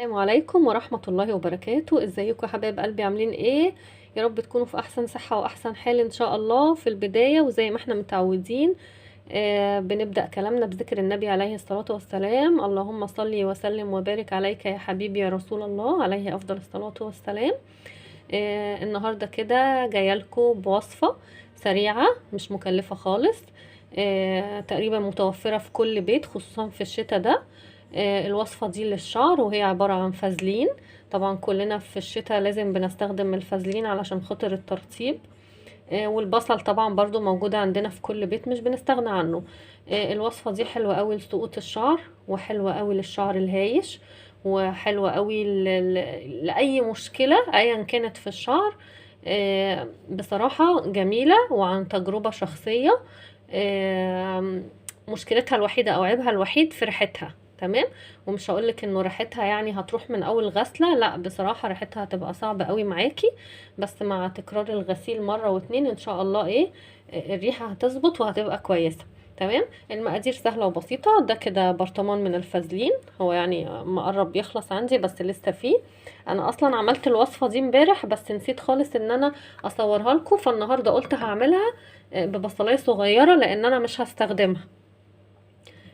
السلام عليكم ورحمة الله وبركاته. ازيكم يا حبايب قلبي؟ عاملين ايه؟ يا رب تكونوا في احسن صحة واحسن حال ان شاء الله. في البداية وزي ما احنا متعودين بنبدأ كلامنا بذكر النبي عليه الصلاة والسلام. اللهم صل وسلم وبارك عليك يا حبيبي يا رسول الله، عليه افضل الصلاة والسلام. النهاردة كده جاية لكم بوصفة سريعة مش مكلفة خالص، تقريبا متوفرة في كل بيت خصوصا في الشتاء ده. الوصفة دي للشعر، وهي عبارة عن فازلين. طبعا كلنا في الشتاء لازم بنستخدم الفازلين علشان خاطر الترطيب، والبصل طبعا برضو موجودة عندنا في كل بيت مش بنستغنى عنه. الوصفة دي حلوة قوي لسقوط الشعر، وحلوة قوي للشعر الهايش، وحلوة قوي لأي مشكلة ايا كانت في الشعر. بصراحة جميلة وعن تجربة شخصية. مشكلتها الوحيدة او عيبها الوحيد في ريحتها، تمام؟ ومش هقولك انه ريحتها يعني هتروح من اول غسلة، لا بصراحة ريحتها هتبقى صعبة قوي معاكي، بس مع تكرار الغسيل مرة واتنين ان شاء الله الريحة هتظبط وهتبقى كويسة. تمام؟ المقادير سهلة وبسيطة. ده كده برطمان من الفازلين، هو يعني مقرب يخلص عندي بس لسه فيه. انا اصلا عملت الوصفة دي امبارح بس نسيت خالص ان انا اصورها لكم، فالنهاردة قلت هعملها ببصلاية صغيرة لان انا مش هستخدمها،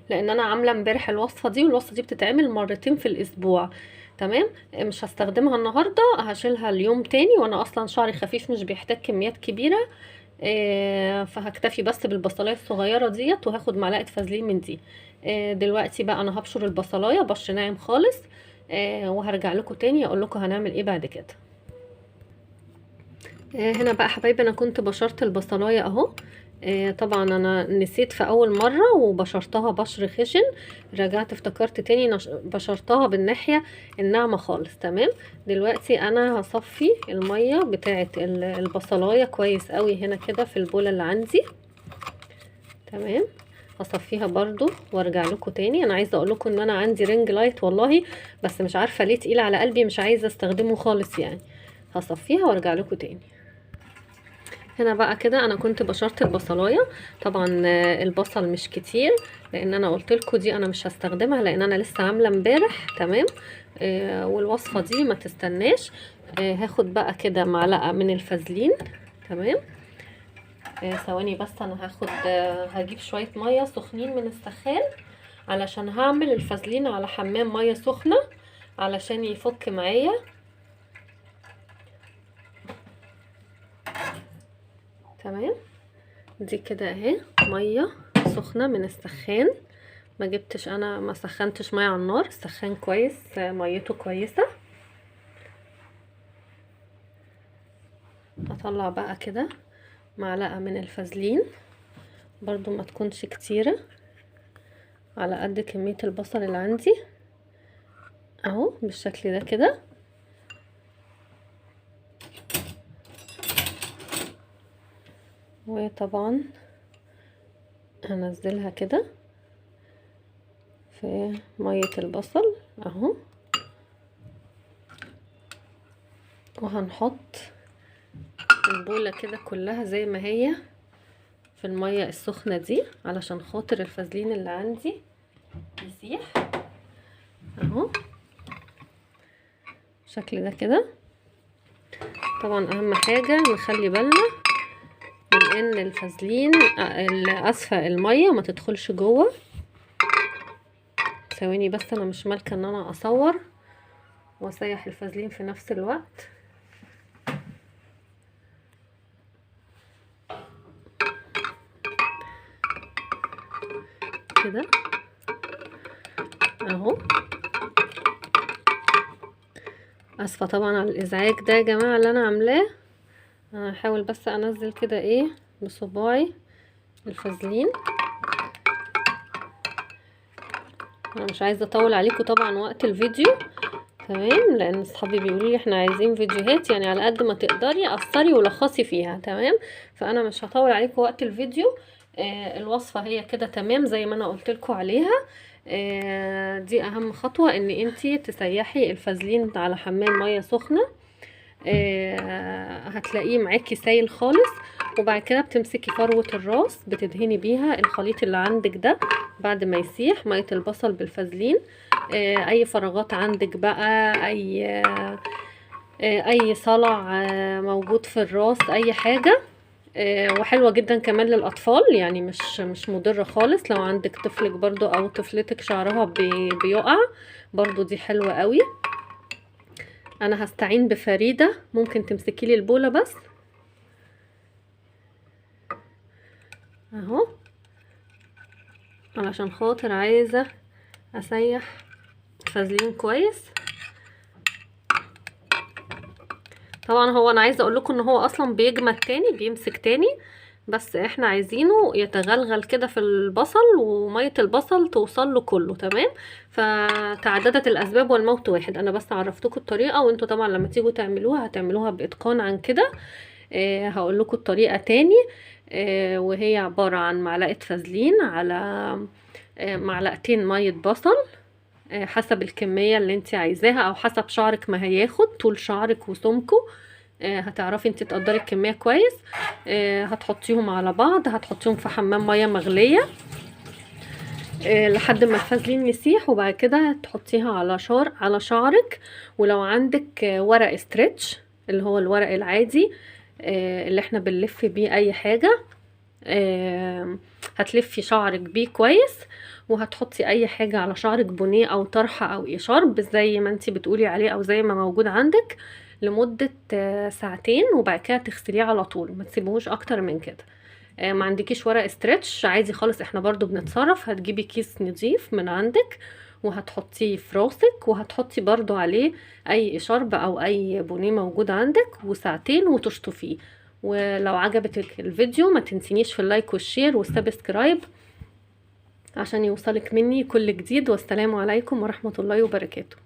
لان انا عامله امبارح الوصفة دي، والوصفه دي بتتعمل مرتين في الاسبوع. تمام؟ مش هستخدمها النهارده، هشيلها اليوم تاني، وانا اصلا شعري خفيف مش بيحتاج كميات كبيرة، فهكتفي بس بالبصلايه الصغيرة ديت، وهاخد معلقه فازلين من دي. دلوقتي بقى انا هبشر البصلايه بشر ناعم خالص، وهرجع لكم تاني اقول لكم هنعمل ايه بعد كده. هنا بقى حبايبي انا كنت بشرت البصلايه اهو. طبعا انا نسيت في اول مرة وبشرتها بشر خشن، رجعت افتكرت تاني بشرتها بالناحيه الناعمة خالص. تمام؟ دلوقتي انا هصفي المية بتاعه البصلايه كويس قوي هنا كده في البوله اللي عندي. تمام؟ هصفيها برضو وارجع لكم تاني. انا عايزه اقول لكم ان انا عندي ring light والله، بس مش عارفه ليه تقيل على قلبي، مش عايزه استخدمه خالص يعني. هصفيها وارجع لكم تاني. هنا بقى كده انا كنت بشرت البصلايه. طبعا البصل مش كتير لان انا قلت لكم دي انا مش هستخدمها لان انا لسه عامله امبارح. تمام؟ والوصفه دي ما تستناش. هاخد بقى كده معلقه من الفازلين. تمام؟ ثواني بس، انا هجيب شوية مية سخنين من السخان علشان هعمل الفازلين على حمام مية سخنة علشان يفك معايا. تمام؟ دي كده اهي مية سخنة من السخان، ما جبتش انا، ما سخنتش مية على النار، السخان كويس، ميته كويسة. اطلع بقى كده معلقه من الفازلين، برضو ما تكونش كتيرة، على قد كمية البصل اللي عندي اهو بالشكل ده كده. وطبعا هنزلها كده في مية البصل اهو، وهنحط البولة كده كلها زي ما هي في المية السخنة دي علشان خاطر الفازلين اللي عندي يسيح اهو بالشكل ده كده. طبعا اهم حاجة نخلي بالنا من ان الفازلين اسفه المية ما تدخلش جوه. ثواني بس، انا مش مالكه ان انا اصور واسيح الفازلين في نفس الوقت. كده اهو. اسفه طبعا على الازعاج ده يا جماعة اللي انا عاملاه. انا هحاول بس انزل كده بصباعي الفازلين. انا مش عايزه اطول عليكم طبعا وقت الفيديو، تمام؟ لان اصحابي بيقولوا لي احنا عايزين فيديوهات، يعني على قد ما تقدري قصري ولخصي فيها. تمام؟ فانا مش هطول عليكم وقت الفيديو. الوصفة هي كده تمام زي ما انا قلت لكم عليها. دي اهم خطوة، ان انتي تسيحي الفازلين على حمام مية سخنة. هتلاقيه معاكي سايل خالص. وبعد كده بتمسكي فروة الراس بتدهني بيها الخليط اللي عندك ده بعد ما يسيح مية البصل بالفازلين. اي فراغات عندك بقى، اي صلع موجود في الراس، اي حاجة. وحلوة جدا كمان للأطفال، يعني مش مضرة خالص. لو عندك طفلك برضو أو طفلتك شعرها بيقع برضو، دي حلوة قوي. أنا هستعين بفريدة، ممكن تمسكي لي البولة بس اهو، علشان خاطر عايزة أسيح فازلين كويس. طبعا هو انا عايزه اقول لكم ان هو اصلا بيجمد تاني، بيمسك تاني، بس احنا عايزينه يتغلغل كده في البصل ومية البصل توصل له كله. تمام. فتعددت الاسباب والموت واحد. انا بس عرفتكم الطريقة، وانتوا طبعا لما تيجوا تعملوها هتعملوها باتقان عن كده. هقول لكم الطريقة تاني، وهي عبارة عن معلقه فازلين على معلقتين مية بصل، حسب الكمية اللي انت عايزاها او حسب شعرك ما هياخد، طول شعرك وسمكه، هتعرفي انت تقدري الكمية كويس. هتحطيهم على بعض، هتحطيهم في حمام مية مغلية لحد ما الفازلين يسيح، وبعد كده تحطيها على شعرك. ولو عندك ورق stretch اللي هو الورق العادي اللي احنا بنلف بيه اي حاجة، هتلفي شعرك بيه كويس، وهتحطي اي حاجة على شعرك، بونيه او طرحة او اشارب زي ما انتي بتقولي عليه او زي ما موجود عندك، لمدة ساعتين، وبعد كده تغسليه على طول، ما تسيبوهوش اكتر من كده. ما عندكيش ورق stretch عادي خالص، احنا برضو بنتصرف. هتجيبي كيس نظيف من عندك وهتحطيه في راسك، وهتحطي برضو عليه اي شرب او اي بونيه موجود عندك، وساعتين وتشطفيه. ولو عجبتك الفيديو ما تنسينيش في ال like وال share وال subscribe عشان يوصلك مني كل جديد. والسلام عليكم ورحمة الله وبركاته.